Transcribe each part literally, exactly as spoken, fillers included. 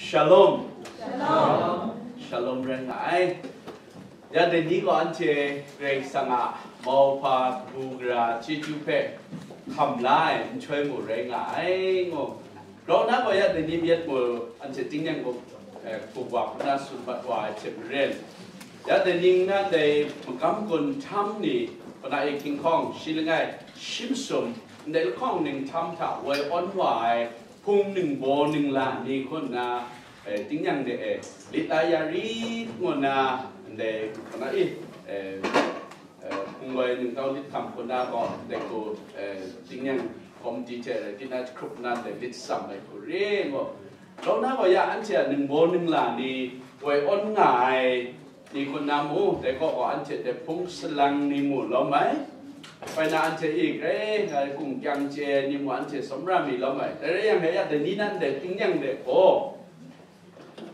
Shalom. Shalom. Shalom rai nga ai. Ya dai ni gaw anhte Karai Kasang a mauhpa kabu gara chyeju hpe hkam la ai nhtoi mu rai nga ai, ngu. Grau na gaw ya dai ni myit mu anhte tingnyang gaw, eh, hpuk wa hpuna tsun mat wa ai hte maren, ya dai ni nna dai magam gun htam ni, hpuna e hkinghkawng, shi langai, shi masum, ndai lahkawng ning htam hta woi awn wa ai hpung ningbaw ningla ni hku nna, eh, tingnyang de e, lit la ya rit ngu nna, ndai hpuna i, eh, eh, hpung loi ningtau lit hkam hku nna gaw, ndai hku, eh, tingnyang komiti hte rai tinang jahkrup nna ndai lit tsam ai hku re ngu. Grau na gaw ya anhte a ningbaw ningla ni woi awn nga ai ni hku nna mu, dai kaw gaw anhte dai hpung salang ni mu lawm ai. Bai na anhte i grai, grai kung kyang chye ai ni mu anhte sawm ra mi lawm ai. Dai rai yang, ya dai ni nan dai tingnyang de gaw,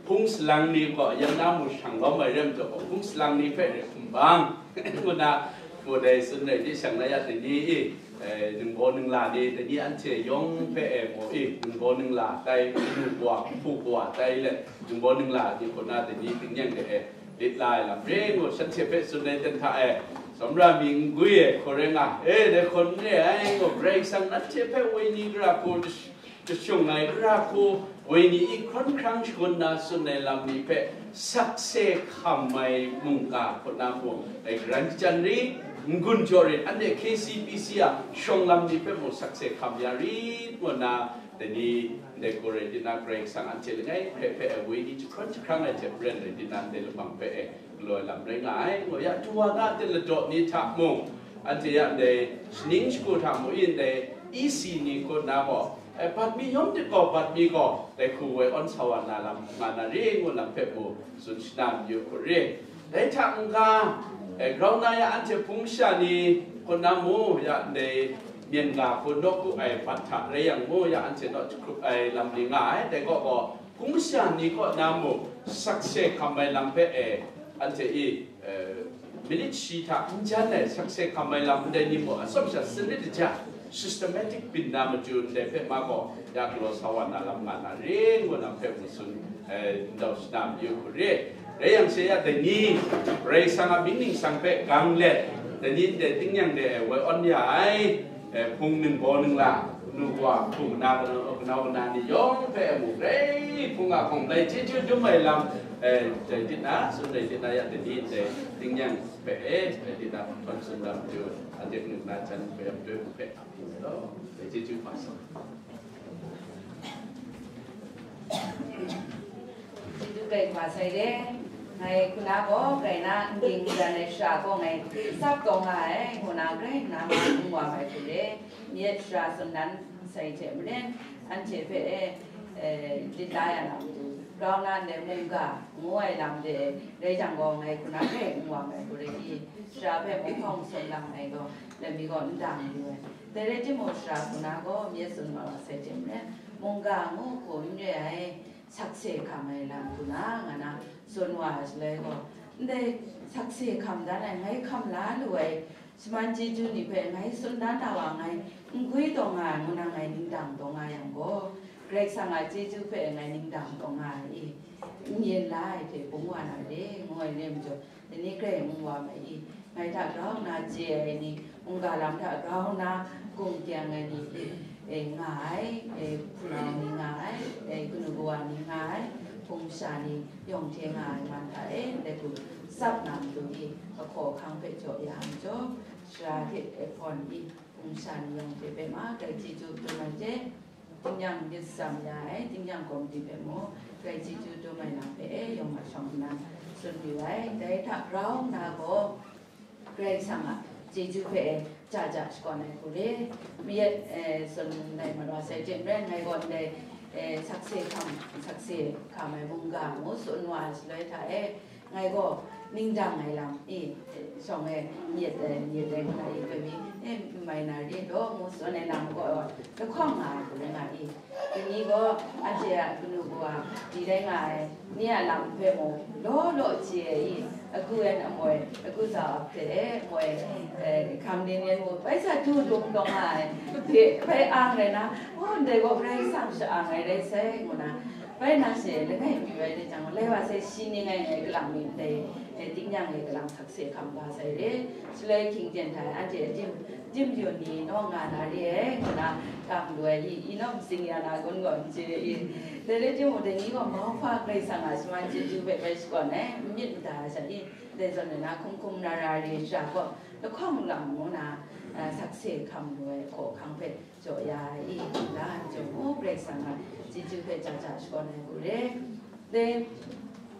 hpung salang ni gaw yan na mu shang lawm ai rem jaw gaw, hpung salang ni hpe rai hkum bang, ngu na, mu dai tsun rai di shang na ya dai ni i, eh, ningbaw ningla ni, dai ni anhte yawng hpe e mu i, ningbaw ningla tai, nu wa, hpu wa tai le, ningbaw ningla ni hku na dai ni tingnyang de e, lit la ai lam re ngu shanhte hpe tsun ai ten hta e, sawm ra mi n gwi ai hku rai nga, e, dai hku n re ai, ngu Karai Kasang nanhte hpe woi ni gara hku, kashung ai gara hku, woi ni i hkrawn hkrang shangun na tsun ai lam ni hpe sakse hkam ai mungga hku na mung, ai garan shachyen rit, n-gun jaw rit, anhte K C B C a shawng lam ni hpe mung sakse hkam ya rit, ngu nna, dai ni, ndai hku rai tinang, Karai Kasang anhte langai hpe hpe ai woi ni jahkrawng jahkrang ai hte maren rai tinang, ndai lamang hpe e galaw ai lam rai nga ai, ngu ya, tu wa na a ten ladaw ni hta mung, anhte ya ndai shaning shagu hta mu i, ndai E C ni hku nna gaw, eh, bat mi yawng tit gaw, bat mi gaw, dai hku woi awn sa wa na lam nga na re ngu lam hpe mu tsun shana mayu hku re. Dai hta n-ga, eh, grau na ya anhte hpung sha ni hku nna mu ya ndai myen ga hku nawku ai bat hta rai yang mu ya anhte naw jahkrup ai lam ni nga ai, dai kaw gaw, hpung sha ni kaw na mu sakse hkam ai lam hpe e, anhte i, eh, minit shi hta n jan ai sakse hkam ai lam ndai ni mung atsawm sha sanit aja, systematic byin na matu ndai hpe ma gaw, ya galaw sa wa na lam nga na re ngu lam hpe mu tsun, eh, ndau shana mayu hku re. Rai yang she ya dai ni, Karai Kasang a mying ningsang hpe gang let, dai ni ndai tingnyang de ai woi awn ya ai, eh, hpung ningbaw ningla, nu wa, hpung na, kanau kana ni yawng hpe mu grai hpung a hkawng lai chyeju dum ai lam, eh, dai tit na, tsun dai tit na ya dai ni ndai tingnyang hpe e, dai tit na hpawn tsun lam tu, anhte kanu na jan hpe ap doi hpe ap yu ai law, dai chyeju hpa sa. Chyeju grai hpa sai de, ngai hku na gaw grai na n ging dan ai shara gaw ngai tsap taw nga ai, ngu na grai nna ma n wa mai hku re, myit shara tsun dan sai hte maren, anhte hpe e, eh, lit la ya na matu, grau na ndai mungga ngu ai lam de rai jang gaw, ngai hku na grai n wa mai hku re i, shara hpe mung hkawng tsun lang ai gaw, lami gaw n dang yu ai. Dai rai timung, shara hku na gaw myit tsun wa sai hte maren, mungga ngu hku n re ai, sakse hkam ai lam hku na nga na tsun wa ai shaloi gaw, ndai sakse hkam dan ai, ngai hkam la lu ai shaman chyeju ni hpe ngai tsun dan na wa, ngai n gwi taw nga ai, ngu na ngai ning dang taw nga yang gaw, Karai Kasang a chyeju hpe ngai ning dang taw nga ai i, n yin la ai hte bung wa na re, ngu ai re majaw, dai ni grai n wa mai i, ngai hta grau nna chye ai ni, mungga lam hta grau nna gung kyang ai ni, e, e, nga ai, e, hpunau ni nga ai, e, kanu kawa ni nga ai, hpung sha ni yawng hte nga ai man hta e, ndai hku tsap na matu i, ahkaw ahkang hpe jaw ya ai majaw, shara hte, e, hpawn i, hpung sha ni yawng hte hpe ma grai chyeju dum ai hte, tingnyang myit tsam ya ai, tingnyang komiti hpe mung, grai chyeju dum ai lam hpe e yawng a shawng nnan tsun yu ai. Dai hta grau nna gaw, Karai Kasang a chyeju hpe e ja ja shakawn ai hku re, myit, e, tsun lai mat wa sai hte maren, ngai gaw ndai, e, sakse hkam, sakse hkam ai mungga ngu tsun wa ai shaloi hta e, ngai gaw ning dang ai lam, e, shawng e, myit, e, myit ai hkra e, hpe mi, e, n mai na re law, ngu tsun ai lam gaw, lahkawng nga ai hku rai nga i. Dai ni gaw, anhte a kanu kawa, di rai nga ai, ni a lam hpe mung, law law chye ai i, Agu yan amoi, agu za ap hte e, moi, eh, hkam ning yan mu, bai sa du dung dawng nga ai, hte bai ang rai na, oh, ndai gaw Karai Kasang sha-ang ai rai sai, ngu na, bai na she langai mi rai de jang, lai wa sai shi ning ai ngai kalang mi ndai, eh, tingnyang e kalang sakse hkam ga sai re, shaloi hkying ten hta anhte adim, dim yun ni naw nga na re ai, ngu na, kam lu ai i, i naw matsing ya na gun gaw n chye i, dai rai timung, dai ni gaw mauhpa Karai Kasang a shaman chyeju hpe bai shakawn ai, n myit mada ai sha i, dai zawn na hkum hkum na ra re shara gaw lahkawng lam ngu na, a, sakse hkam lu ai hkawhkang hpe jaw ya ai i, la ai majaw, ngu Karai Kasang a chyeju hpe ja ja shakawn ai hku re. Dai,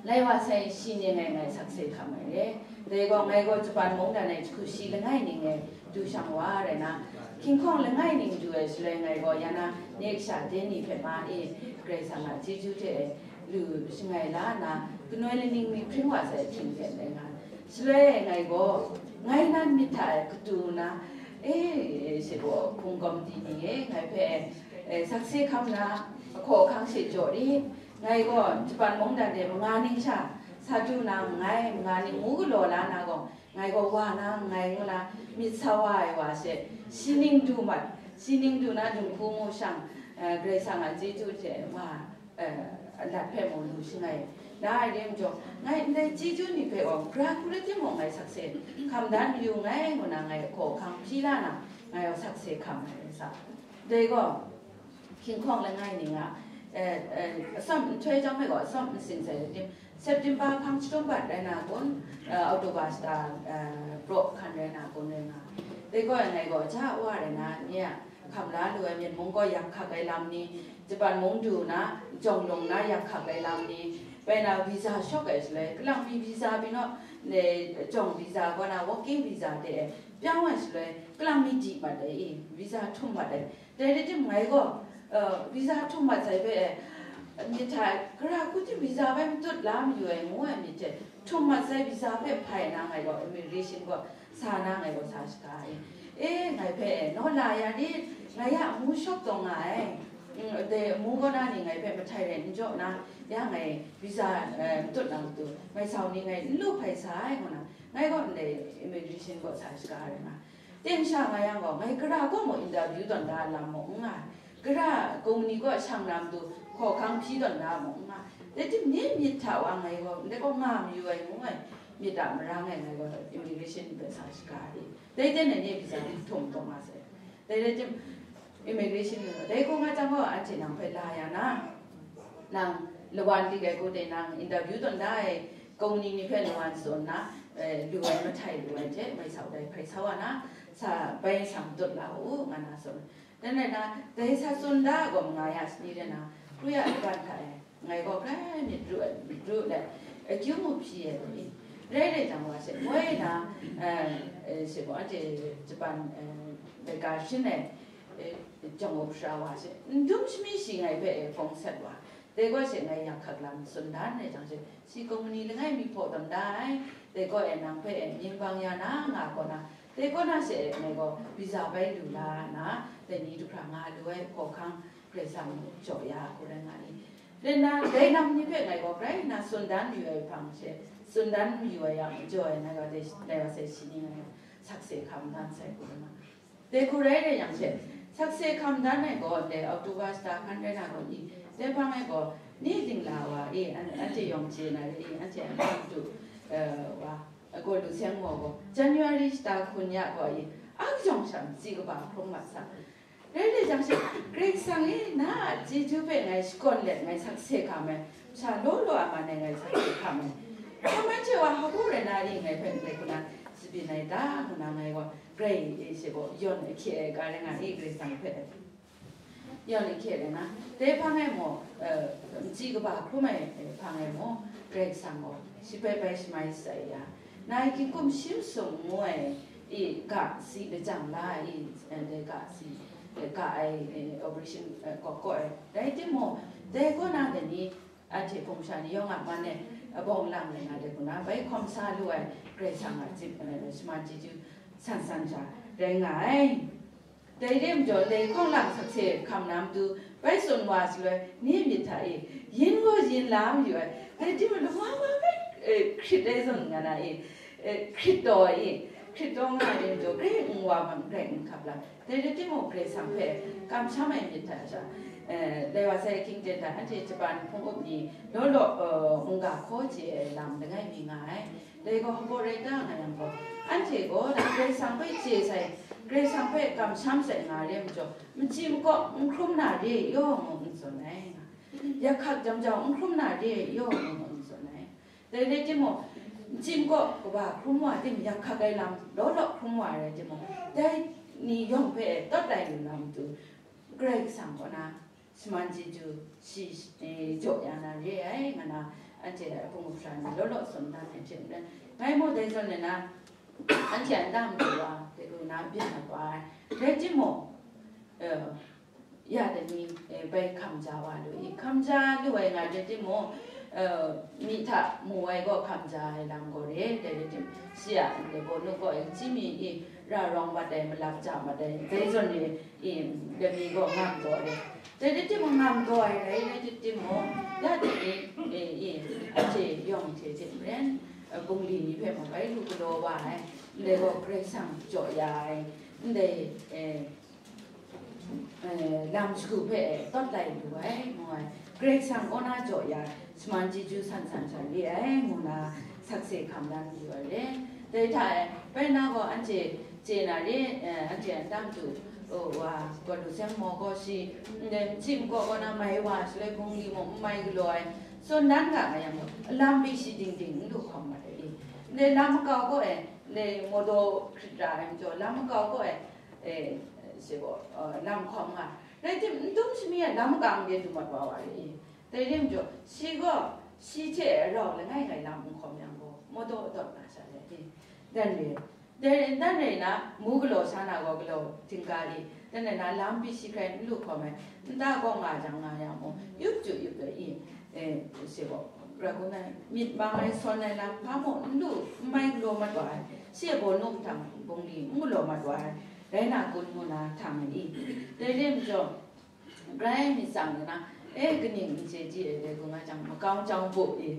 lai wa sai shi ning ai ngai sakse hkam ai re. Dai gaw, ngai gaw Japan mungdan ai jahku shi langai ning e du shang wa rai na, hkying hkawng langai ning du ai shaloi, ngai gaw ya na, nye kasha de ni hpe ma e, Karai Kasang a chyeju hte lu shangai la nna, kanoi laning mi hpring wa sai hpring hte rai nga. Shaloi ngai gaw, ngai nan myit hta e katu nna, e, shi gaw hpung gawm di ni e, ngai hpe, e, sakse hkam na, ahkaw ahkang she jaw rit. Ngai gaw Japan mungdan de manga ning sha sa du na nngai, manga ning ngu galaw la na gaw, ngai gaw wa na nngai ngu na myit sa wa ai wa she, shi ning du mat, shi ning du na dinghku mu shang, eh, Karai Kasang a chyeju hte wa, eh, lat hpe mu lu shangai na ai re majaw, ngai ndai chyeju ni hpe gaw, gara hku rai timung, ngai sakse hkam dan mayu nngai ngu na, ngai hkaw hkang hpyi la na, ngai gaw sakse hkam ai sa. Dai gaw, hkying hkawng langai ning a, eh, eh, atsawm nhtoi chyawm ai gaw, atsawm nsing sai tim, September hpang chyahtum bat rai na kun, eh, October shata, eh, praw hkan rai na kun rai nga. Dai gaw, ngai gaw ja wa rai na, nye a hkam la lu ai, Myen mung gaw yak hkak ai lam ni, Japan mung du na, jawng lung na yak hkak ai lam ni, bai na visa shawk ai shaloi, kalang mi visa pyi naw, ne, jawng visa kaw na working visa de, pyang ai shaloi, kalang mi di mat ai i, visa htum mat ai. Dai rai tim ngai gaw, eh, visa htum mat sai hpe, eh, myit hta, gara hku ti visa bai matut la mayu ai ngu ai myit hte, htum mat sai visa hpe hpai na ngai gaw immigration gaw sa na ngai gaw sa shaga ai. E, ngai hpe naw la ya rit, ngai ya amu shawk taw nga ai. Mm, dai amu kaw na ni ngai hpe mahtai rai n jaw na, ya ngai visa, eh, matut na matu, ngai sau ni ngai n lu hpai sa ai, ngu na, ngai gaw ndai immigration gaw sa shaga ai nga. Teng sha nga yang gaw, ngai gara gaw mung interview tawn da lam mung n nga, gara company gaw shang na matu hkaw hkang hpyi tawn da mung n nga. Dai tim ni myit hta wa ngai gaw, ndai gaw nga mayu ai ngu ai, myit a mara ngai, ngai gaw immigration ni hpe sa shaga ai. Dai ten na ni visa htum tawn nga sai. Dai rai tim, immigration ni gaw, dai hku nga jang gaw, anhte nang hpe la ya na, nang lawan dik ai hku de nang interview tawn da ai, company ni hpe lawan tsun na, eh, lu ai mahtai lu ai hte, mai sau dai hpai sau ai na, sa bai sang dut la u, nga na tsun. Dan rai na, dai sa tsun da gaw, manga ya shani rai na, kru ya laban hta e, ngai gaw grai myit ru ai, myit ru let, akyu mu hpyi ai ni, rai rai jang wa she, woi na, eh, eh, she gaw, anhte Japan, eh, bai ga shin ai, eh, jang wa shara wa she, n dum shami shi ngai hpe, eh, hpawng sat wa, dai gaw she ngai yak hkak lam tsun dan ai jang she, shi company langai mi hpaw tawn da ai, dai gaw e nang hpe e mying bang ya na nga gaw na, dai gaw na she ngai gaw visa bai lu la na, dai ni du hkra nga lu ai hkaw hkang Karai Kasang jaw ya hku rai nga i. Rai nna, dai nam ni hpe ngai gaw grai nna tsun dan mayu ai hpang she, tsun dan mayu ai yang, jaw ai ngai gaw dai, dai wa sai shi ni ngai gaw sakse hkam dan sai hku rai nga. Dai hku rai rai yang she, sakse hkam dan ai gaw, dai October shata hkan rai na gaw i, dai hpang ai gaw, ni dingla wa e, an-, anhte yawng chye na re i, anhte a matu, eh, wa, gaw lu seng maw gaw, January shata hkun ya gaw i, a kajawng sha ntsi kaba hkrum mat sa. Rai rai jang she, Karai Kasang e, na a chyeju hpe ngai shakawn let ngai sakse hkam ai, sha law law a man e ngai sakse hkam ai. Hkam ai hte wa, hpa rai na ri ngai hpe ndai hku na, shabyin ai ta, ngu na ngai gaw, Karai e she gaw yawn ahkye ai ga rai nga i, Karai Kasang hpe. Yawn ahkye rai na, dai hpang e mung, eh, ntsi kaba hkrum ai, eh, hpang e mung, Karai Kasang gaw shi hpe bai shamai shatsai ya, nai hkying hkum shi masum ngu ai i ga si lajang la ai i, eh, dai ga si, eh, ga ai, eh, operation, eh, kaw kaw ai. Rai timung, dai kaw na dai ni, anhte hpung sha ni yawng a man e, abawng lang rai nga dai hku na, bai hkawm sa lu ai Karai Kasang a, eh, shaman chyeju san san sha rai nga ai. Dai re majaw, dai hkawng lang sakse hkam na matu, bai tsun wa shaloi, ni myit hta e, yin gaw yin la mayu ai, dai timung, lama wa bai, E, hkrit ai zawn nga na e, e, hkrit taw e, hkrit taw nga ai majaw, grai n wa hpang, grai n hkap lam. Dai rai timung, Karai Kasang hpe kamsham ai myit hta sha, e, dai wa sai hkying ten hta, anhte Japan hpung up ni law law, e, mungga hkaw chye ai lam langai mi nga ai. Dai gaw hpaw rai ta nga yang gaw, anhte gaw dai Karai Kasang hpe chye sai, Karai Kasang hpe kamsham sai nga re majaw, machyi makaw n hkrum na re yaw ngu n tsun ai nga. Yak hkak jam jau n hkrum na re yaw ngu n tsun ai. Dai rai timung, machyi makaw kaba hkrum wa tim, yak hkak ai lam law law hkrum wa ai rai timung, dai ni yawng hpe tawt lai lu na matu, Karai Kasang kaw na shaman chyeju shi, eh, jaw ya na re ai, nga na, anhte a hpung a hpra ni law law tsun dan ai hte maren, ngai mu dai zawn na, anhte a nta matu wa, dai lu na byin na wa ai. Rai timung, eh, ya dai ni, eh, bai hkam ja wa lu i, hkam ja lu ai nga rai timung, eh, myi hta mu ai gaw hkam ja ai lam gaw re, dai rai tim, shi a ndai bawnu gaw, eh, chyi mi i, ra rawng mat ai, malap ja mat ai, dai zawn re i, dai mi gaw ngam gaw re. Dai rai timung, ngam gaw ai rai, rai timung, ya dai ni, eh, i, anhte yawng hte hte maren, eh, bungli ni hpe mung bai lu galaw wa ai, ndai gaw Karai Kasang jaw ya ai, ndai, eh, eh, lam shagu hpe tawt lai lu ai, ngu ai, Karai Kasang kaw na jaw ya, shaman chyeju san san sha re ai, ngu na sakse hkam dan mayu ai re. Dai hta e, bai na gaw anhte chye na re, eh, anhte a nta matu, oh, wa, gaw lu seng maw gaw shi, ndai machyi makaw kaw na mai wa, shaloi bungli mung n mai galaw ai, tsun dan ga nga yang gaw, lam pyi shi ding ding n lu hkawm mat ai i. Ndai lam makau kaw e, ndai mawdaw hkrit ra ai majaw, lam makau kaw e, eh, shi gaw, eh, lam hkawm nga. Rai tim, n dum shami ai lam makang de dum mat wa wa re i. Dai rai majaw, shi gaw, shi hte rau langai ngai lam n hkawm yang gaw, mawdaw dawt na sha let i. Dan re, dai, dan rai na, mu galaw sha na gaw galaw htingga i. Dan rai na, lam pyi shi hkrai n lu hkawm ai. Nta gaw nga jang nga yang mung, yup ju yup ai i. Eh, shi gaw, ra gun ai, myit mang ai, sawn ai lam hpa mung n lu, n mai galaw mat wa ai. Shi a bawnu mahtang bungli n galaw mat wa ai. Rai na kun ngu na htang ai i. Dai rai majaw, grai myit tsang lu na, e, kaning n chye ji ai, dai hku nga jang, makau jang bu i.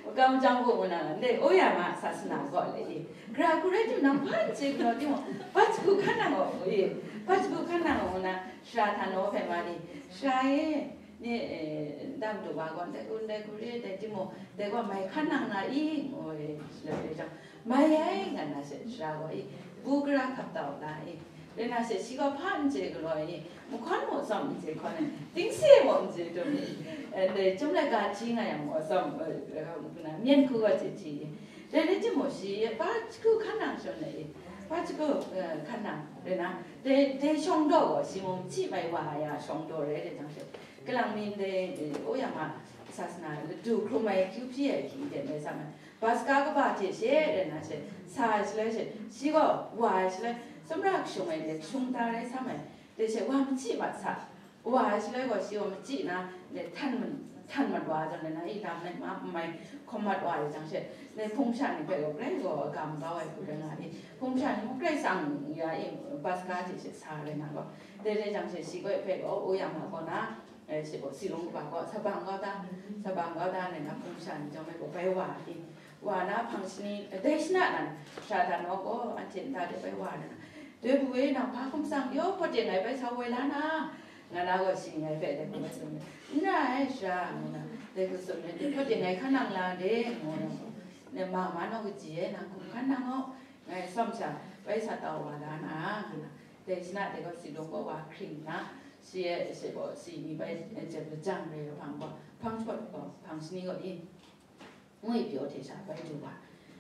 Makau jang bu ngu na, ndai, o ya ma sasana gaw le i. Gara hku rai timung, nang hpa n chye galaw timung, hpa jahku hkan nang gaw ngu i. Hpa jahku hkan nang gaw ngu na, sara hta naw hpe ma i. Sara e, ni, e, ndam du wa gaw, ndai hku, ndai hku re, dai timung, dai gaw mai hkan nang na i, ngu i, shaloi dai jang, mai ai, nga na she, sara gaw i, bu gara hkap tau la i. Rai na she, shi gaw hpa n chye galaw ai ni, mahkawn mung tsawm n chye hkawn ai, dingse mung n chye dum ai, eh, dai chyum laika hti nga yang mung tsawm, eh, eh, myen hku gaw chye hti. Dai rai timung, shi hpa jahku hkan nang shawng ai, hpa jahku, eh, hkan nang rai na, dai, dai shawng daw gaw, shi mung machyi mai wa ai a shawng daw rai dai jang she, kalang mi ndai, eh, o ya ma sasana ladu hkrum ai, kyu hpyi ai hkying ten rai sa ma ai. Baska kaba hte she rai na she, sa ai shaloi she, shi gaw wa ai shaloi, tsawmra kashung ai, ndai kashung ta rai sa mai, dai she wa machyi mat sa, wa ai shaloi gaw shi gaw machyi na, ndai htan man-, htan mat wa ai zawn rai na, i lam ngai ma n mai hkawm mat wa ai jang she, ndai hpung sha ni hpe gaw grai gaw agam kau ai hku rai nga i, hpung sha ni mung grai tsang ya i, baska hte she sa rai na gaw, dai rai jang she, shi gaw hpe gaw, o ya ma kaw na, eh, shi gaw, si lung kaba gaw, sa bang kau ta, sa bang kau ta, ngai na hpung sha ni jawng e gaw bai wa i, wa na hpang shani, eh, dai shana nan, sara hta naw gaw, anhte nta de bai wa na, doi bu e nang hpa hkum tsang yaw, hpaw teng ngai bai sa woi la na, nga na gaw, shi ngai hpe dai hku tsun ai, n ra ai, sara, ngu na, dai hku tsun ai, hpaw teng ngai hkan nang la de, ngu na, ngai ma ma naw kaji e, nang hkum hkan nang gaw, ngai tsawm sha bai sa tau wa la na, ngu na, dai shana de gaw, si lung gaw wa hkring na, shi e, shi gaw, si ni bai, eh, jep lajang re ai hpang gaw, hpang shawt gaw, hpang shani gaw i, ngwi pyaw hte sha bai du wa.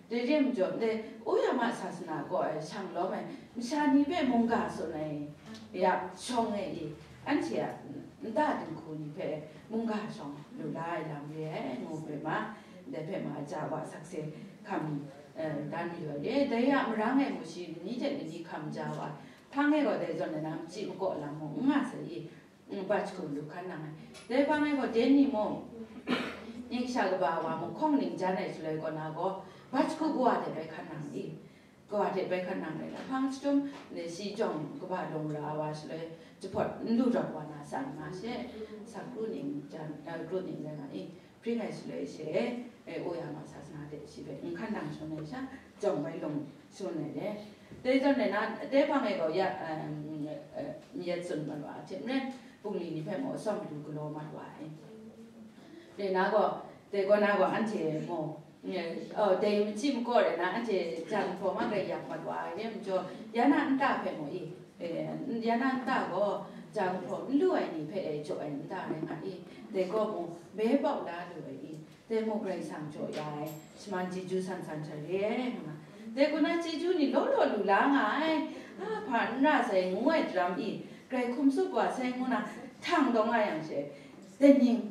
Dai re majaw, ndai, o ya ma sasana gaw, eh, shang lawm ai, masha ni hpe mungga tsun ai, ya, shawng e i, anhte a nta dinghku ni hpe mungga shawng lu la ai lam re ai, ngu hpe ma, ndai hpe ma ja wa sakse hkam, eh, dan mayu ai re. Dai a marang e mu shi, lani hte lani hkam ja wa, hpang e gaw dai zawn na, machyi makaw lam mung n nga sai i, mm, bat jahku lu hkan nang ai. Dai hpang e gaw, den ni mung, ning sha kaba wa mung hkawng ning jan ai shaloi kaw na gaw, bat jahku kawa hte bai hkan nang i, kawa hte bai hkan nang rai na, hpang chyum, ne, shi jawng kaba lung ra wa shaloi, jahpawt n lu rawt wa na, sa nna she, sa kru ning jan, eh, kru ning rai nga i, hpring ai shaloi she, E, o ya ma sa sa de shi hpe n hkan nang shangun ai sha, jawng bai lung shangun ai de. Dai zawn rai na, dai hpang e gaw ya, em, e, myit tsun mat wa ai hte maren, bungli ni hpe mung atsawm matu galaw mat wa ai. Rai na gaw, dai kaw na gaw anhte mung, e, oh, dai machyi makaw rai na, anhte jan hpaw ma grai yak mat wa ai re majaw, ya na nta hpe mung i, e, ya na nta gaw, jan hpaw n lu ai ni hpe e jaw ai nta rai nga i, dai gaw mung, me pau la lu ai i, dai mung Karai Kasang jaw ya ai, shaman chyeju san san hta re ai, nga. Dai kaw na chyeju ni law law lu la nga ai, a, hpa n ra sai ngu ai daram i, grai hkum tsup wa sai ngu na, htang taw nga yang she, dai ning,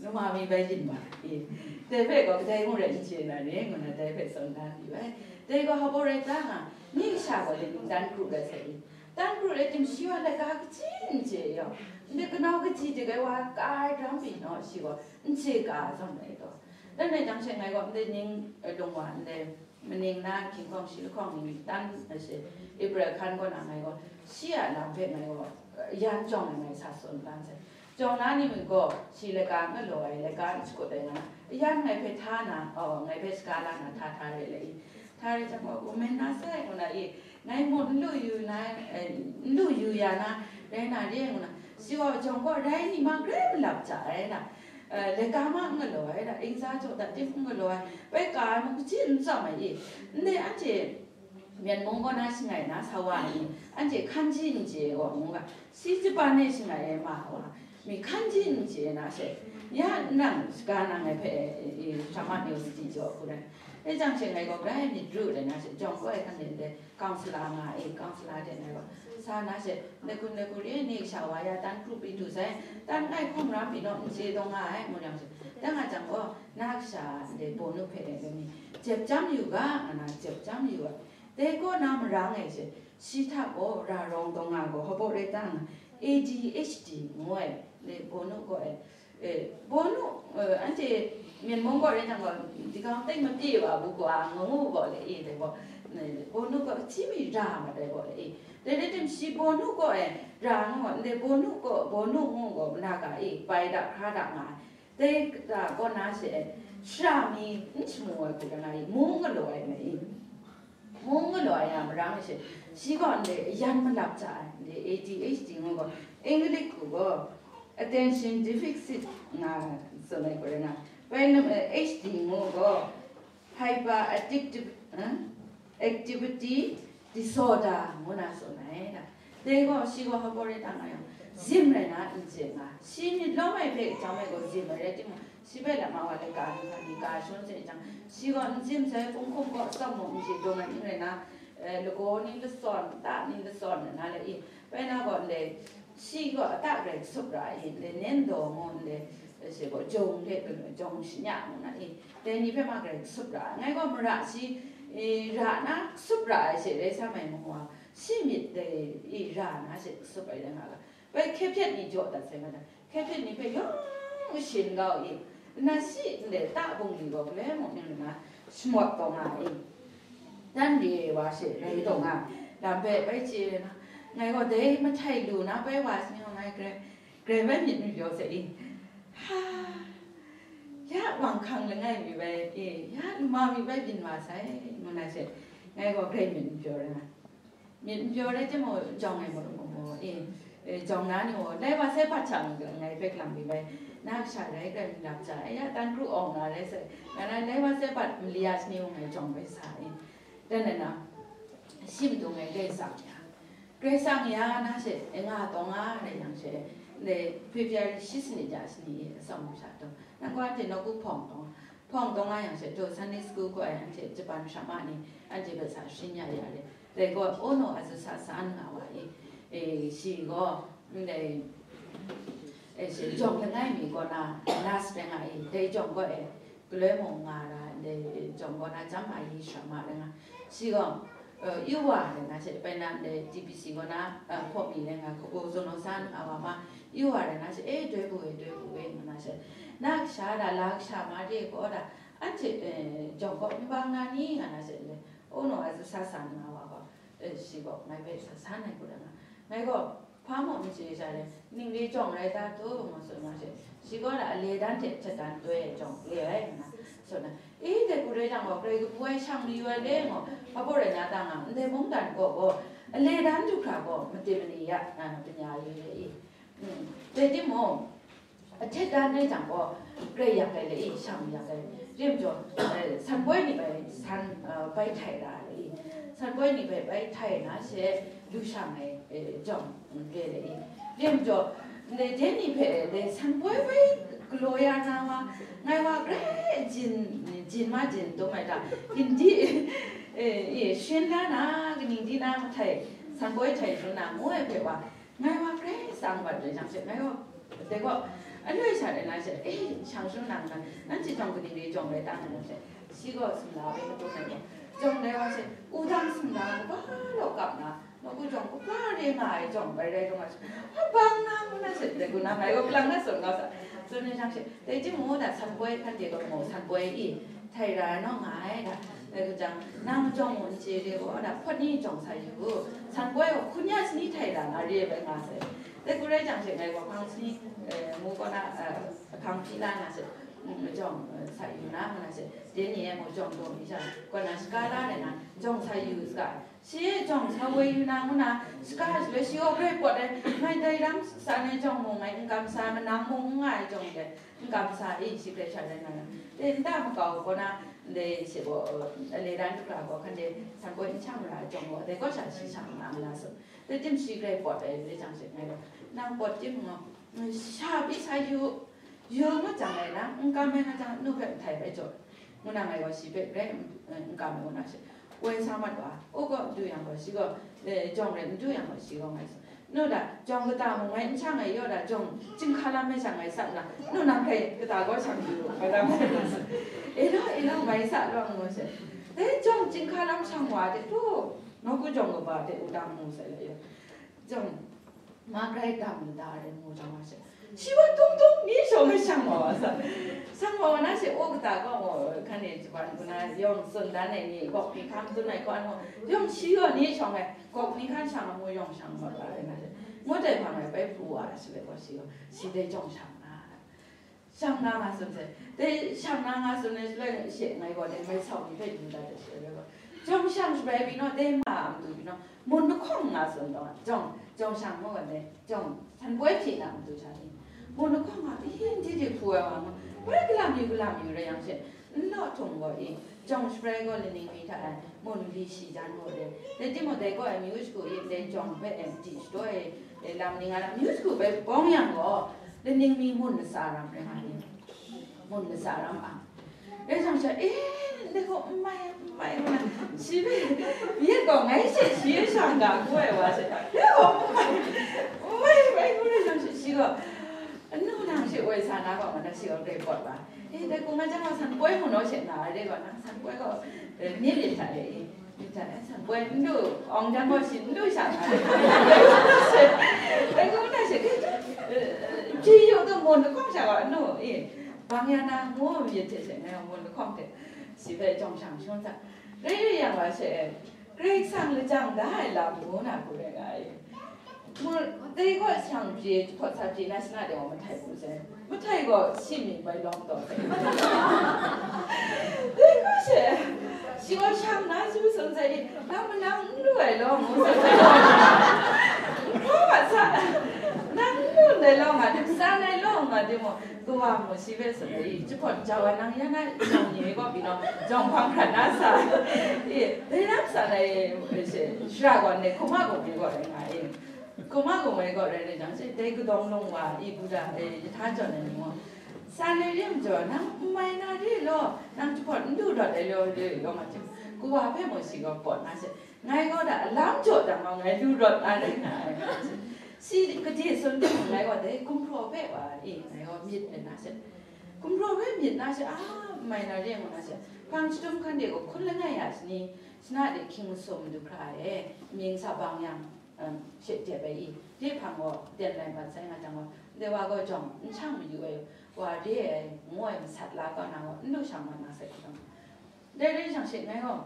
lama mi bai yin ma i, dai hpe gaw kadai mung rai n chye na re, ngu na dai hpe tsun dan yu ai. Dai gaw hpa rai ta nga, ni kasha gaw dai ning dan kru rai sai i, dan kru rai tim shi wa laika kaji n chye yaw, ndai kanau kaji de gai wa ka ai daram pyi naw, shi gaw n chye ka zawn ai gaw. Dan rai jang she ngai gaw ndai ning, e, lung wa ndai maning na hkying hkawng shi lahkawng ning dan, e, shi April hkan kaw na ngai gaw shi a lam hpe ngai gaw, e, yan jawng ai ngai sa tsun dan sai. Jawng na ni mung gaw shi laika n galaw ai, laika n shakut ai nga na, yan ngai hpe hta na, aw, ngai hpe shaga la na hta hta re le i, hta re jang gaw, gummen na sai ngu na i, ngai mung n lu yu na, e, n lu yu ya na, rai na re ngu na, shi wa jawng gaw rai ni ma grai malap ja ai na, e, laika ma n galaw ai na, ingza jaw dat tim n galaw ai, bai ka ai mung kaji n tsawm ai i, ndai anhte Myen mung kaw na shangai na sa wa ni, anhte hkan ji n chye gaw ngu ga, shi Japan e shangai ai ma wa, mi hkan ji n chye na she, ya nang shaga nang ai hpe, e, e, Shama University jaw hku rai. Dai jang she ngai gaw grai myit ru rai na she, jawng kawai hkan de ndai, counselor nga e, counselor de ngai gaw, sa na she, ndai hku ndai hku re, ni kasha wa ya dan kru pyi du sai, dan ngai hkawng ram pyi naw, n chye taw nga ai, ngu yang she, dan nga jang gaw, na kasha ndai bawnu hpe e, mi, jep chyam yu ga, nga na, jep chyam yu ai. Dai kaw na marang e she, shi hta gaw ra rawng taw nga gaw, hpa rai ta nga, A D H D ngu ai, le, bawnu gaw e, e, bawnu, e, anhte Myen mung gaw rai jang gaw, dikang teng mapye wa bu gaw, ngu gaw le, e, dai gaw, e, bawnu gaw hti mi ra mat ai gaw le, e, dai rai tim shi bawnu gaw e, ra ngu gaw, ndai bawnu gaw, bawnu ngu gaw, na ga e, bai da, hkra da nga ai. Dai ga kaw na she, shara mi n shamu ai hku rai nga i, mung galaw ai nga i. Mung galaw ai a marang she, shi gaw ndai yan malap ja ai, ndai A D H D ngu gaw, English hku gaw, attention deficit nga tsun ai hku rai nga, bai lam, eh, H D ngu gaw, hyper addictive, eh, activity disorder ngu na tsun ai na. Dai gaw, shi gaw hpa rai ta nga yang, zim rai na n chye nga, shi myit lawm ai hpe chyam ai gaw zim ai rai timung, shi hpe lam a wa laika ni hkra ni ka shangun sai jang, shi gaw n zim sai, punghkum gaw tsawm mung n chye dung ai ning rai na, eh, lagaw ni lasawn, ta ni lasawn na le i, bai na gaw ndai, shi gaw ata grai kasup ra ai, ndai nen daw ngu ndai, eh, shi gaw jawng hte jawng shanya ngu na i, dai ni hpe ma grai kasup ra ai. Ngai gaw mara shi, eh, ra na kasup ra ai she rai sa mai mawa, shi myit dai i ra na she kasup ai rai nga ga, bai hkye hpyet ni jaw dat sai nga da, hkye hpyet ni hpe yawng shin kau i, nna shi ndai ta bungli gaw galoi mung ning nna shamawt taw nga i, dan re wa she rai taw nga, lam hpe bai chye na, ngai gaw dai mahtai lu na bai wa si ngai grai, grai bai myit n pyaw sai i, ha, ya wang hkang langai mi bai e, ya lama mi bai byin wa sai, ngu na she, ngai gaw grai myit n pyaw rai nga. Myit n pyaw rai timung, jawng ai mung, mung, mung, e, e, jawng na ni gaw, lai wa sai hpat hta ngai hpe lang mi bai, na kasha rai grai myit lap ja, e, ya, dan kru awng na rai sai, nga na, lai wa sai hpat mali ya shani mung ngai jawng bai sa, e, dan na na, shi matu ngai grai tsang ya, grai tsang ya na she, e, nga taw nga rai yang she, ndai February shi sanit ya shani, e, atsawm sha taw, nang gaw anhte nawku hpawng taw nga, hpawng taw nga yang she, taw Sunday school gaw ai anhte Japan shama ni, anhte hpe sa shing ya ya re. Dai gaw, Ono Azusa san nga wa i, e, shi gaw, ndai, e, shi jawng langai mi kaw na, nurse rai nga i, dai jawng gaw e, galoi mung nga ra, ndai jawng gaw na, jam a yi shama rai nga. Shi gaw, e, yu wa rai nga she, bai na, ndai T B C kaw na, e, hpaw mi rai nga, Kago Zono san nga wa ma, yu wa rai nga she, e, doi bu e, doi bu e, nga na she, na kasha da, la kasha ma de gaw da, anhte, e, jawng gaw n bang na ni, nga na she, ndai, Ono Azusa san nga wa gaw, e, shi gaw ngai hpe sa san ai hku rai nga, ngai gaw hpa mung n chye sha rai, ning re jawng rai ta tu, ngu tsun ma she, Shi gaw na ale dan hte htet dan doi ai jawng re ai nna, so na, e, dai hku rai jang gaw, Karai Kabu ai shang mayu ai le ngu, hpa baw rai na ta nga, ndai mungdan kaw gaw, ale dan du hkra gaw, made mani ya, a, panya yu re i. Mm. Dai timung, a htet dan rai jang gaw, grai yak ai le i, shang yak ai. Rim jaw, eh, san poi ni bai san, eh, bai htai ra ai le i. San poi ni bai bai htai na she, lu shang ai, eh, jawng, mm, re le i. Rim jaw, ndai de ni hpe dai san poi bai galaw ya na wa, ngai wa grai jin, jin ma jin tum ai ta, gindi, eh, eh, shin la na, kaning di na mahtai, san poi htai shin na, ngu ai hpe wa, ngai wa grai tsang wat rai jang she, ngai wa, dai gaw, anoi sha rai na she, eh, shang shin nang na, nanhte jawng kaning re jawng rai ta na she, shi gaw sumla bai katum ai gaw, jawng dai wa she, wudang sumla kaba law kap na, Nawku jawng kaba re nga ai jawng bai rai tung a she, a bang na ngu na she, dai gu na ngai gaw lang na tsun nga sa. Tsun ai jang she, dai timung da san poi hkan de gaw mu, san poi i, htai ra naw nga ai da. Dai gu jang, nang jawng mu n chye de gaw da, hpawt ni jawng sa yu, san poi gaw hkun ya shani htai ra nga re bai nga sai. Dai gu rai jang she, ngai gaw hpang shani, eh, mu gaw na, eh, hpang hpyi la na she, mm, jawng, eh, sa yu na ngu na she, de ni e mu jawng daw mi jang, gaw na shaka la rai na, jawng sa yu saga. Shi jawng sa woi yu na ngu na, shaka shaloi shi gaw grai pawt ai, ngai dai ram san ai jawng mung, ngai n kam sa, manang mung n nga ai jawng de, n kam sa, e, shi grai sha rai nga na. Dai nta makau gaw na, ndai shi gaw, ale dan hkra gaw, hkan de san poi n shang ra ai jawng gaw, dai gaw sha shi shang nga nga na tsun. Dai tim shi grai pawt ai, dai jang she ngai gaw, nang pawt timung gaw, sha pyi sa yu, yu ngut jang rai na, n kam ai nga jang, nu hpe nhtai bai jaw, ngu na ngai gaw shi hpe grai n, n kam ai ngu na she, woi sa mat wa, u gaw n du yang gaw, shi gaw, eh, jawng rai n du yang gaw, shi gaw ngai sa, nu da, jawng kata mung ngai n shang ai yaw da, jawng chyinghka lam mai shang ngai sat na, nu nang hkai kata gaw shang yu, ngai da ngai sa, e law, e law, ngai sa law, ngu she, dai jawng chyinghka lam shang wa de, tu, nawku jawng kaba de, u dang mu sai la yaw. Jawng, ma grai dam lu da rai ngu jang wa she, shi wa tung tung ni shawng ai shang wa wa sa. Shang wa wa na she, o kata gaw, o, hkan e, jaban ku na, yawng tsun dan ai ni, gawk ni hkan tsun ai gaw, anu, yawng shi gaw ni shawng ai, gawk ni hkan shang ai mu yawng shang wa da rai na she. Ngut ai hpang e bai pru wa ai shi le gaw shi gaw, shi dai jawng shang na. Shang na nga tsun se. Dai shang na nga tsun ai shaloi she ngai gaw dai mai sau ni hpe du dat ai she rai gaw. Jawng shang shabai pyi naw, dai ma a matu pyi naw, mun lahkawng nga tsun taw, jawng, jawng shang mu gaw dai, jawng san poi hpyi na matu sha ni. Mun lahkawng nga, i, ndi di hpu ai wa nga, bai galam yu, galam yu rai yang she, n law htung gaw i, jawng shabai gaw laning mi hta ai, mun li shi jan gaw dai. Dai timung dai gaw ai myu shagu i, dai jawng hpe, eh, di shadaw ai, eh, lam ni nga na, myu shagu bai bawng yang gaw, laning mi mun latsa ram rai nga ni. Mun latsa ram ang. Rai jang she, eh, ndai gaw n mai, n mai, ngu na, shi hpe, yet gaw ngai she shi shang ga hku ai wa she, yet gaw n mai, n mai, n mai, ngu rai jang she, shi gaw, anu nang she woi sa na gaw, ngu na shi gaw grai pawt wa. Eh, dai hku nga jang gaw, san poi mu naw she na, dai gaw, nang san poi gaw, eh, myit myit hta de, eh. Myit hta, eh, san poi n du, awng jang gaw shi n du sha nga, dai gaw na she, dai gaw na she, eh, eh, ji yu gaw mun lahkawng sha gaw, anu, eh, bang ya na, ngu myit hte she, ngai gaw mun lahkawng hte, shi hpe jawng shang shangun sa, rai rai yang wa she, Karai Kasang lajang da ai lam ngu na hku rai nga ai. Mu, dai gaw shang pyi, jahpawt sa pyi na shana de gaw mahtai hku sai. Mahtai gaw shi mying bai lawm taw sai. Dai gaw she, shi gaw shang na su sung sai di, nang manang n lu ai law ngu sai. N hpaw wa sa, nang n lu ndai law nga, san ai law nga timung, kawa mu shi hpe tsun ai, jahpawt jau ai nang ya na jawng ni gaw pyi naw, jawng hpang hkrat na sa. E, dai ram san ai, e, she, shara gaw ndai hkuma gaw pyi gaw rai nga e. Hkuma gaw mai gaw rai rai jang she, dai kadawng lung wa, i Buddha, e, yahta jawn ai ni gaw, san ai rim jaw, nang n mai na re law, nang jahpawt n du rawt ai law, re law nga jang, kawa hpe mung shi gaw pawt na she, ngai gaw da alam jaw dang gaw ngai lu rawt na rai nga ai. Si gade sun timung ngai gaw dai gumhpraw hpe wa e, ngai gaw myit ai na she. Gumhpraw hpe myit na she, a, n mai na re ngu na she. Hpang chyahtum hkan de gaw hkun langai ya shani, shana de hkying masum du hkra e, mying sa bang yang, um, she dep ai i, de hpang gaw ten lai mat sai nga jang gaw, ndai wa gaw jawng n shang mayu ai, wa re ai, ngu ai masat la kau na gaw, n lu shang mat na sai hkrum. Dai rai jang she ngai gaw,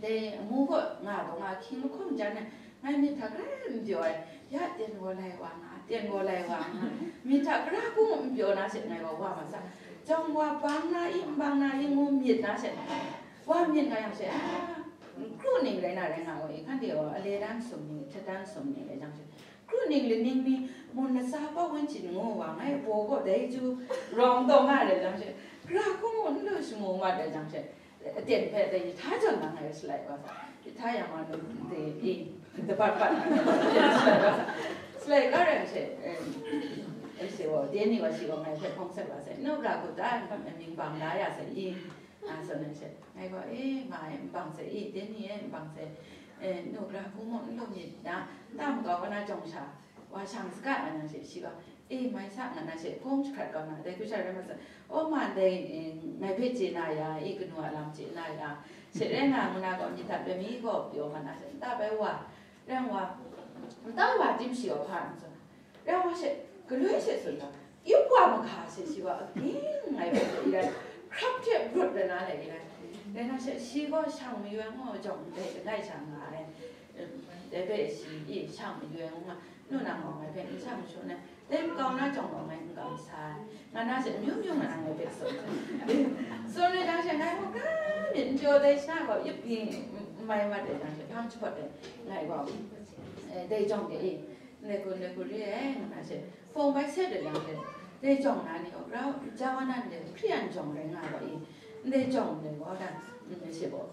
Dai amu gaw nga gaw nga hkying lahkawng jan ai, ngai myit hta hkrai n pyaw ai, ya ten gaw lai wa nga Tyen gaw lai wa nga, myit hta gara hku n pyaw na she ngai gaw wa ma sa. Jawng wa bang na i, n bang na i ngu myit na she, wa myit nga yang she, a, kru ning rai na rai nga gaw i, hkan de gaw ale dan sum ni, htet dan sum ni rai jang she, kru ning laning mi, mun latsa pa wan chin ngu wa, ngai baw gaw dai ju rawng taw nga rai jang she, gara hku n lu shangu mat rai jang she, aten hpe dai hta jawn na ngai shalai wa sa, hta yang wa nu de i, dabat bat na ngai shalai wa sa, shalai ka rai she, eh, eh, she wa, de ni wa shi wa ngai hpe hpawng sat wa sai, nu ra ku ta, n kam mying bang la ya sai i, a, tsun ai she, ngai gaw, e, ma e, n bang sai i, de ni e, n bang sai, eh, nu ra ku mu n lu myit na, nta makau wa na jawng sha, wa shang saga nga na she, shi gaw, e, mai sa nga na she, hpung jahkrat kau na, dai hku sha rai ma sa, o, man dai, eh, ngai hpe chye na ya, i, kanu a lam chye na ya, she rai nga, ngu na gaw, myit hta pyi mi gaw pyaw nga na she, nta bai wa, rai wa, nta wa tim shi gaw hpa n tsun, rai wa she, galoi she tsun na, yup wa mahka she, shi gaw, aging ngai hpe i rai, hkrap hte brut rai na lai i rai, rai na she, shi gaw shang mayu ai ngu jawng ndai langai sha nga ai, dai hpe shi i shang mayu ai ngu nga, nu nang gaw ngai hpe n shang shu na, dai makau na jawng gaw ngai n kam sa ai, nga na she, amyu myu nga na ngai hpe tsun, tsun ai jang she, ngai gaw ga myit n pyaw dai shana gaw, yup hpyi n mai mat ai jang she, hpang jahpawt ai, ngai gaw, eh, dai jawng de i, ndai hku, ndai hku re ai, nga na she, hpawng bai sat ai jang she, dai jawng na ni gaw, grau, ja wa na ndai hkri yan jawng rai nga gaw i, ndai jawng ndai gaw dan, mm, she gaw,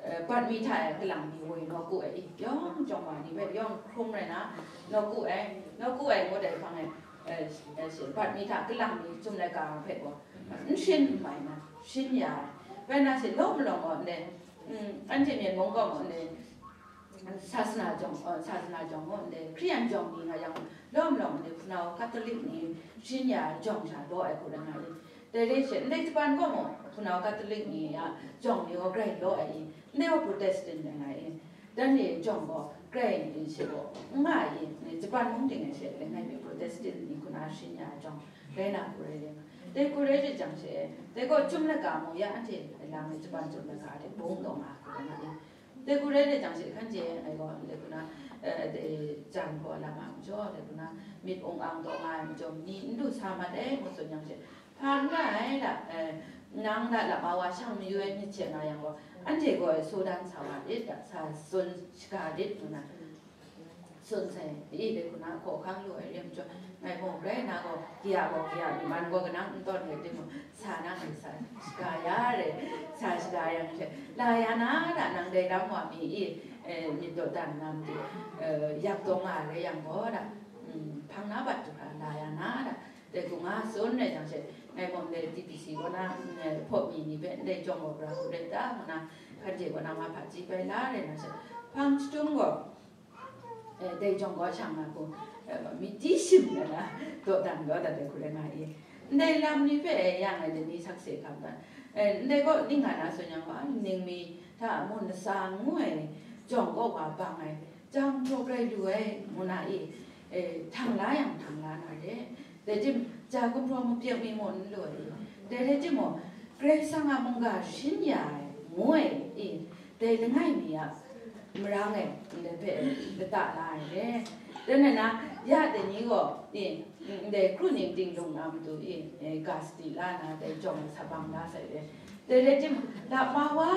eh, bat mi hta e kalang mi woi nawku ai i, yawng jawng wa ni hpe yawng hkrum rai na, nawku ai, nawku ai ngut ai hpang e, eh, eh, shi, bat mi hta kalang mi chyum laika hpe gaw, n shrin n mai na, shrin ya ai. Rai na she, law malawng gaw ndai, mm, anhte Myen mung gaw ndai, sasana jawng, eh, sasana jawng gaw ndai, Hkriyan jawng ni nga yang, law malawng ndai, hpunau Catholic ni shrin ya ai jawng sha law ai hku rai nga i. Dai re she, ndai Japan gaw mung, hpunau Catholic ni a jawng ni gaw grai law ai i, ndai gaw Protestant rai nga i, dan ni jawng gaw grai ni she gaw n nga ai i, Japan mung ting ai she, langai mi Protestant ni hku na shrin ya ai jawng rai na hku rai rai nga. Dai hku rai rai jang she, dai gaw chyum laika mung ya anhte lam ai Japan chyum laika hte bung taw nga hku rai nga i. Dai hku rai rai jang she, hkan je ai gaw, dai hku na, eh, dai jan gaw lam a majaw, dai hku na myit ung ang taw nga ai majaw, ni n du sa mat ai, ngu tsun yang she, hpa n ra ai la, eh, nang la lap a wa shang mayu ai myit hte nga yang gaw, anhte gaw e, saw dan sa wa lit da, sa tsun shaga lit, ngu na tsun sai, i, dai hku na hkawhkang lu ai re majaw, ngai gaw grai na gaw, kaya gaw kaya, myi man gaw kanang n tawn rai timung, sa na ngai sa shaga ya re, sa shaga yang she, la ya na da, nang dai lam wa mi i, eh, myit dawdan na matu, eh, yak taw nga re yang gaw da, mm, hpang na bat du hkra la ya na da, dai hku nga tsun rai jang she, ngai gaw ndai T B C kaw na, mm, hpaw mi ni hpe ndai jawng gaw gara hku rai ta, ngu na, hkan je kaw na ma hpaji bai la rai na she, hpang chyahtum gaw, eh, dai jawng gaw shang na hku, eh, myit di shim na na, dawdan kau dat ai hku rai nga i. Ndai lam ni hpe, eh, ya ngai dai ni sakse hkam dat. Eh, ndai gaw ning nga na tsun yang gaw, ning mi hta mun latsa ngu ai jawng gaw wa bang ai, jang hpraw grai lu ai, ngu na i, eh, htang la yang htang la na re. Dai tim, ja gumhpraw mapyek mi mung n lu ai i, dai rai timung, Karai Kasang a mungga sharin ya ai, ngu ai i, dai langai mi a marang e, ndai hpe lata la ai re. Dan na na, ya dai ni gaw, i, ndai kru ning ting lung na matu i, e, ga sadi la na, dai jawng sa bang la sai re. Dai rai tim, lap ma wa,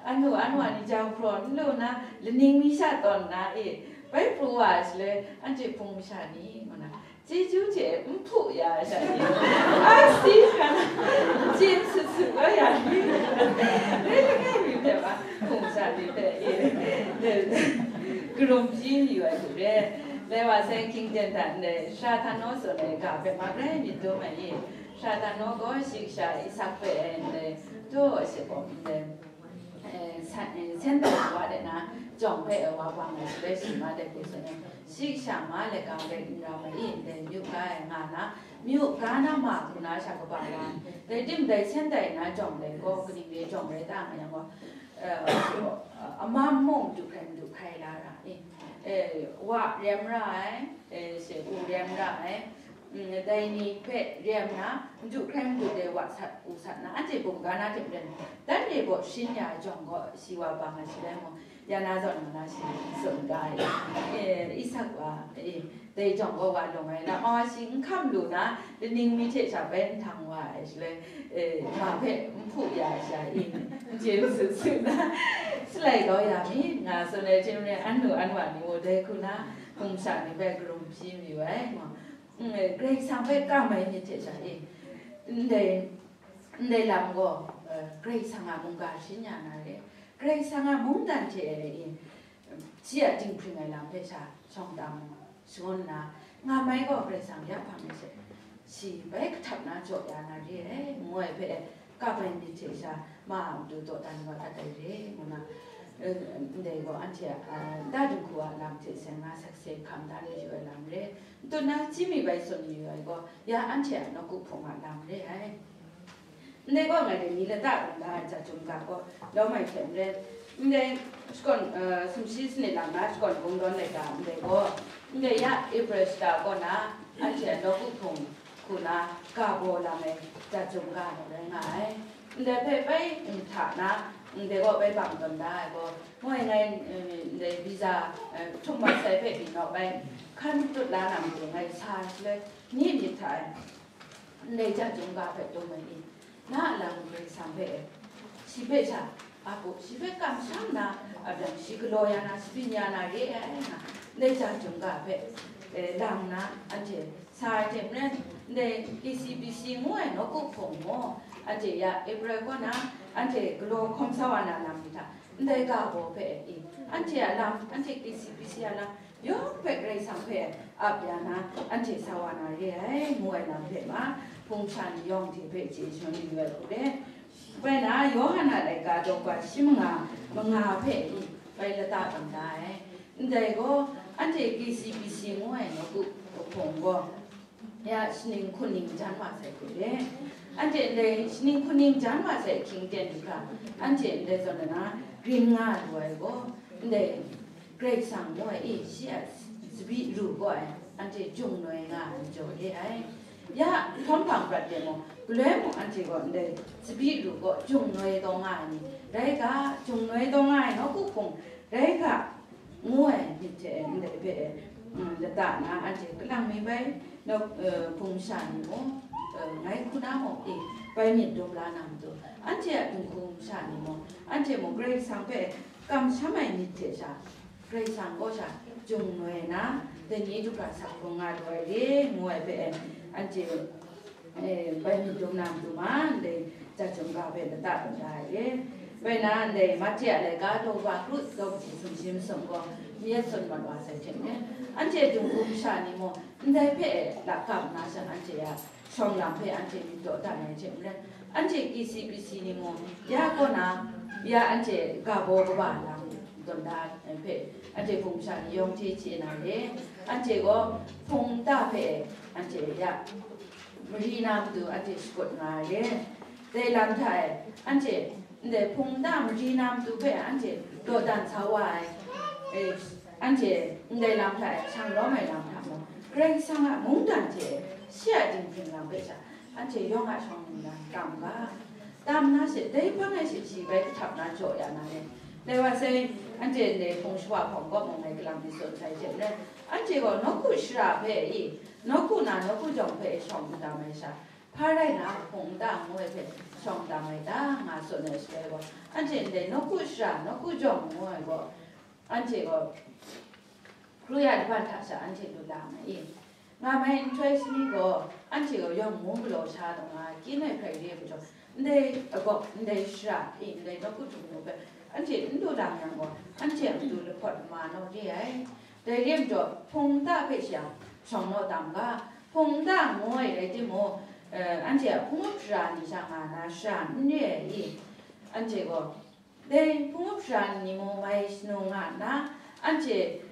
anu, anu a ni jang hpraw n lu na, laning mi sha tawn na i, bai pru wa ai shaloi, anhte hpung masha ni, ngu na, chyeju hte n hpu ya ai sha ni, a si hkra na, chye sut sut wa ya ni, dai langai mi hpe wa, hpung masha ni hpe i, karum hpyi mayu ai hku re. Dai wa sai hkying ten hta ndai, Sara Htan Naw tsun ai ga hpe ma grai myit dum ai i, Sara Htan Naw gaw shi kasha Isak hpe ai ndai, taw, shi gaw ndai, eh, san, eh, sen dai wa de na, jawng hpe ai wa bang ai shaloi shi ma de hku tsun ai, shi kasha ma laika rai n ra ma i, ndai myu ga ai nga na, myu ga na ma hku na sha kaba wa, dai tim dai sen dai na jawng dai gaw, kaning re jawng rai ta nga yang gaw, eh, amam mung du hkrai madu hkai la ra i, eh, wa rem ra ai, eh, she u rem ra ai, mm, dai ni hpe rem na, madu hkrai madu de wa sat u sat na, anhte bungga na hte maren, dan re gaw sharin ya ai jawng gaw, shi wa bang ai shaloi mung, Ya na zawn na shi tsun ga ai. E, Isak wa, e, dai jawng gaw wa lung ai, na ma shi n hkam lu na, laning mi hte sha bai n htang wa ai, shaloi, e, ma hpe n hpu ya ai sha, e, n chye n su su na, shalai kau ya mi, nga tsun ai hte maren, an lu an wa ni gaw dai hku na, hpung sha ni bai karum hpyi mayu ai, nga. Mm, e, Karai Kasang hpe kam ai myit hte sha, e, ndai, ndai lam gaw, e, Karai Kasang a mungga shin ya na re, Karai Kasang a mungdan hte e, shi a dinghpring ai lam hpe sha shawng tam shangun nna, nga mai gaw Karai Kasang ya hpang ai hte, shi bai kahtap na jaw ya na re ai, ngu ai hpe, kap ai myit hte sha, ma a matu dawdan rawt at ai re, ngu na, e, ndai gaw anhte a, a, nta dinghku a lam hte seng nga sakse hkam dan mayu ai lam re, n tut na chyim mi bai tsun mayu ai gaw, ya anhte a nawku hpung a lam re ai. Ndai gaw ngai dai ni lata kawng da ai hta chyum ga gaw lawm ai hte maren, ndai shakawn, eh, sumshi sanit lam na shakawn kungdawn laika ndai gaw, ndai ya April shata kaw na anhte a nawku hpung hku na ga baw lam ai hta chyum ga gaw rai nga ai. Ndai hpe bai nhta na, ndai gaw bai bang tawn da ai gaw, moi ngai, eh, ndai visa, eh, htum mat sai hpe byin naw bai, hkan tut la na matu ngai sa shaloi, ni myit hta ai. Ndai hta chyum ga hpe taw ai ni, na a lam Karai Kasang hpe, shi hpe sha, a hku, shi hpe kamsham na, a byang shi galaw ya na, shi byin ya na re ai nga, ndai hta chyum ga hpe, e, lang na, anhte sa ai hte maren, ndai K C B C ngu ai nawku hpung gaw, anhte ya April kaw na, anhte galaw hkawm sa wa na lam ni hta, ndai ga baw hpe, e, anhte a lam, anhte K C B C a lam, yawng hpe Karai Kasang hpe ap ya na, anhte sa wa na re ai, ngu ai lam hpe ma, hpung sha ni yawng hte hpe chye shangun yu ai hku re. Bai na, Yawhan a laika daw kaba shi manga, manga hpe i, bai lata tam da ai. Ndai gaw, anhte K C B C ngu ai nawku hpung gaw, ya, shaning hkuning jan wa sai hku re. Anhte ndai shaning hkuning jan wa sai hkying ten du hkra, anhte ndai zawn na, grin nga lu ai gaw, ndai Karai Kasang gaw, e, shi a tsabyi ru gaw ai, anhte jung noi nga ai majaw re ai. Ya, htawm hpang prat de mung, galoi mung anhte gaw ndai tsabyi ru gaw jung noi taw nga ai ni, rai ga, jung noi taw nga ai nawku hpung, rai ga, ngu ai myit hte ndai hpe, mm, lata na anhte kalang mi bai, nawk, eh, hpung sha ni mung, eh, ngai hku na mung, e, bai myit dum la na matu, anhte a dinghku sha ni mung, anhte mung Karai Kasang hpe kamsham ai myit hte sha, Karai Kasang kaw sha jung noi na, dai ni du hkra sak hkrung nga lu ai re, ngu ai hpe, anhte, eh, bai myit dum na matu ma, ndai hta chyum ga hpe lata tawn da ai re. Bai na, ndai Mati a laika daw kaba kru, daw kaba sumshi masum gaw, myit tsun mat wa sai hte maren, anhte dinghku masha ni mung, ndai hpe lakam na sha, anhte a shawng lam hpe anhte myit dawdan ai hte maren, anhte K C B C ni mung, ya kaw na, ya anhte ga baw kaba lam tawn da ai hpe, anhte hpung sha ni yawng hte chye na re. Anhte gaw hpung nta hpe anhte ya mari na matu anhte shakut nga ai re. Dai lam hta e, anhte ndai hpung nta mari na matu hpe anhte dawdan sa wa ai. E, anhte ndai lam hta e, shang lawm ai lam hta mung, Karai Kasang a mungdan hte shi a dinghpring lam hpe sha, anhte yawng a shawng nna tam ga, tam na she, dai hpang e she shi bai kahtap na jaw ya na re. Dai wa sai, anhte ndai hpung shawa hpawng kaw mung ngai galang mi tsun sai hte maren, anhte gaw nawku shara hpe i, nawku na nawku jawng hpe shawng n tam ai sha, hpa rai na hpung nta ngu ai hpe shawng tam ai ta, nga tsun ai shaloi gaw, anhte ndai nawku shara, nawku jawng ngu ai gaw, anhte gaw, kru ya daban hta sha anhte lu la ma i? Nga mai nhtoi shani gaw, anhte gaw yawng mung galaw sha taw nga, kyin ai hkrai re ai majaw, ndai agawk, ndai shara, i, ndai nawku htum nu hpe, anhte n lu lang yang gaw, anhte a matu lahpawt lama naw re ai. Dai re ai majaw, hpung nta hpe sha shawng naw tam ga, hpung nta ngu ai rai timung, eh, anhte a hpung up shara ni sha nga na shara n re ai i? Anhte gaw, dai hpung up shara ni mung mai shanu nga nna, anhte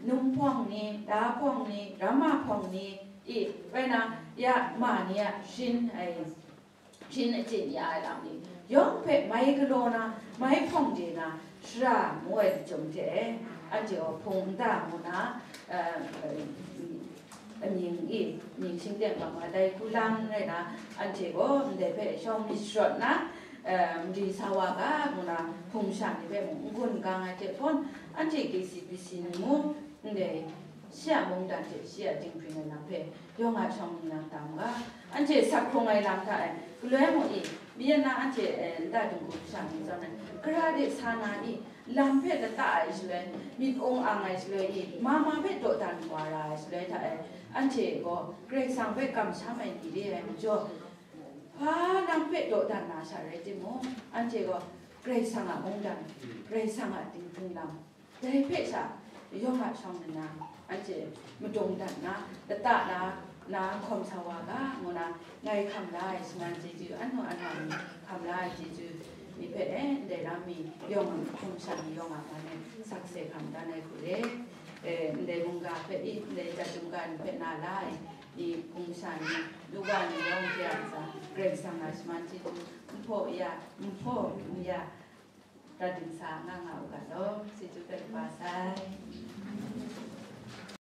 num hpawng ni, la hpawng ni, ramma hpawng ni, i, rai na, ya ma ni a rin ai, rin achyin ya ai lam ni, yawng hpe mai galaw na, mai hpawng de na, shara ngu ai lachyum hte, anhte gaw hpung nta ngu na, eh, amying i, mying shingteng bang wa dai hku lang rai na, anhte gaw ndai hpe shawng myit sharawt na, Mali sa wa ga ngu na hpung sha ni hpe mung n gun gang ai hte hpawn, anhte K C B C ni mung ndai shi a mungdan hte shi a dinghpring ai lam hpe yawng a shawng ni nang tam ga, anhte sak hkrung ai lam hta e, galoi mung i, myen na anhte nta dinghku sha ni zawn ai, gara de sa na i, lam hpe lata ai shaloi, myit ung ang ai shaloi i, ma ma hpe dawdan wa ra ai shaloi hta e, anhte gaw Karai Kasang hpe kamsham ai ni re ai majaw, hpa nang hpe dawdan na sha rai timung, anhte gaw Karai Kasang a mungdan, Karai Kasang a dinghpring lam, dai hpe sha yawng a shawng nna, anhte madung dat na, lata na, na hkawm sa wa ga, ngu na ngai hkam la ai shaman chyeju, anu anhte ni hkam la ai chyeju ni hpe, e, ndai ram mi yawng a hpung sha ni yawng a man e sakse hkam dan ai hku re. E, ndai mungga hpe i, ndai jat mungga ni hpe na la ai i, hpung sha ni, luwa ni yawng hte a ntsa, Karai Kasang a shaman chyeju, nhpaw ya, nhpaw n ya, dat dingsa nga nga u ga law, chyeju hpe kaba sai.